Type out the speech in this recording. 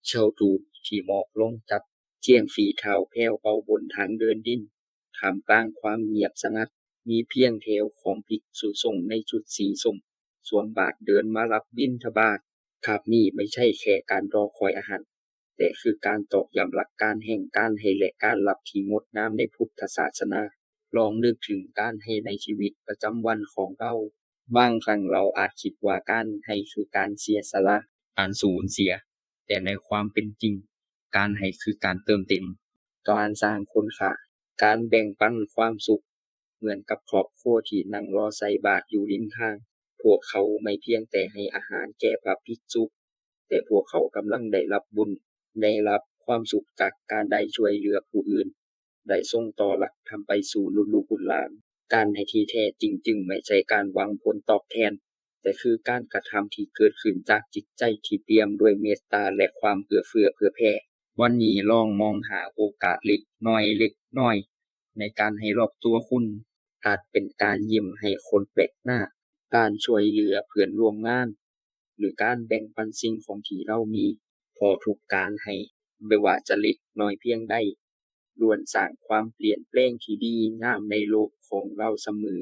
ເຈົ້າຕູດທີ່ໝອກລົງຈັບ ຈຽງຝີເທົ້າແຜ່ວເບົາບົນທາງເດີນດິນ. ທ່າມກາງຄວາມງຽບສະຫງັດ, ມີພຽງແຖວຂອງພິກສຸສົງໃນຊຸດສີສົ້ມ ສວມບາດເດີນມາຮັບບິນທະບາດ. ຄາບນີ້ໄມ່ໃຊ່ແຄ່ການລໍຄອຍອາຫານ, ແຕ່ຄືການຕອກຢ້ຳຫຼັກການແຫ່ງການໃຫ້ ແລະ ການຮັບທີ່ງົດງາມໃນພຸດທະສາສະໜາ. ລອງນຶກເຖິງການໃຫ້ໃນຊີວິດປະຈຳວັນຂອງເຮົາ. ບາງຄັ້ງເຮົາອາດຄິດວ່າການໃຫ້ຄືການເສຍສະຫຼະ, ການສູນເສຍ, ແຕ່ໃນຄວາມເປັນຈິງ, ການໃຫ້ຄືການເຕີມເຕັມ, ການສ້າງຄຸນຄ່າ, ການແບ່ງປັນຄວາມສຸກ. ເໝືອນກັບຄອບຄົວທີ່ນັ່ງລໍໃສ່ບາດຢູ່ລິມທາງ, ພວກເຂົາໄມ່ພຽງແຕ່ໃຫ້ອາຫານແກ່ພະພິກສຸ, ແຕ່ພວກເຂົາກຳລັງໄດ້ຮັບບຸນ, ໄດ້ຮັບຄວາມສຸກຈາກການໄດ້ຊ່ວຍເຫຼືອຜູ້ອື່ນ, ໄດ້ສົ່ງຕໍ່ຫຼັກທຳໄປສູ່ລຸກໆບຸດຫຼານ. ການໃຫ້ທີ່ແທ້ຈິງຈຶ່ງໄມ່ໃຊ່ການຫວັງຜົນຕອບແທນ, ແຕ່ຄືການກະທຳທີ່ເກີດຂຶ້ນຈາກຈິດໃຈທີ່ເຕັມດ້ວຍເມດຕາ ແລະ ຄວາມເອື້ອເຟື້ອເຜື່ອແຜ່. ວັນນີ້ລອງມອງຫາໂອກາດເລັກນ້ອຍເລັກນ້ອຍໃນການໃຫ້ລອບຕົວຄຸນ. ອາດເປັນການຍິ້ມໃຫ້ຄົນແປກໜ້າ, ການຊ່ວຍເຫຼືອເພື່ອນຮ່ວມງານ ຫຼື ການແບ່ງປັນສິ່ງຂອງທີ່ເຮົາມີ. ເພາະທຸກການໃຫ້, ບໍ່ວ່າຈະເລັກນ້ອຍພຽງໃດ, ລ້ວນສ້າງຄວາມປ່ຽນແປງທີ່ດີງາມໃນໂລກຂອງເຮົາສະເໝີ.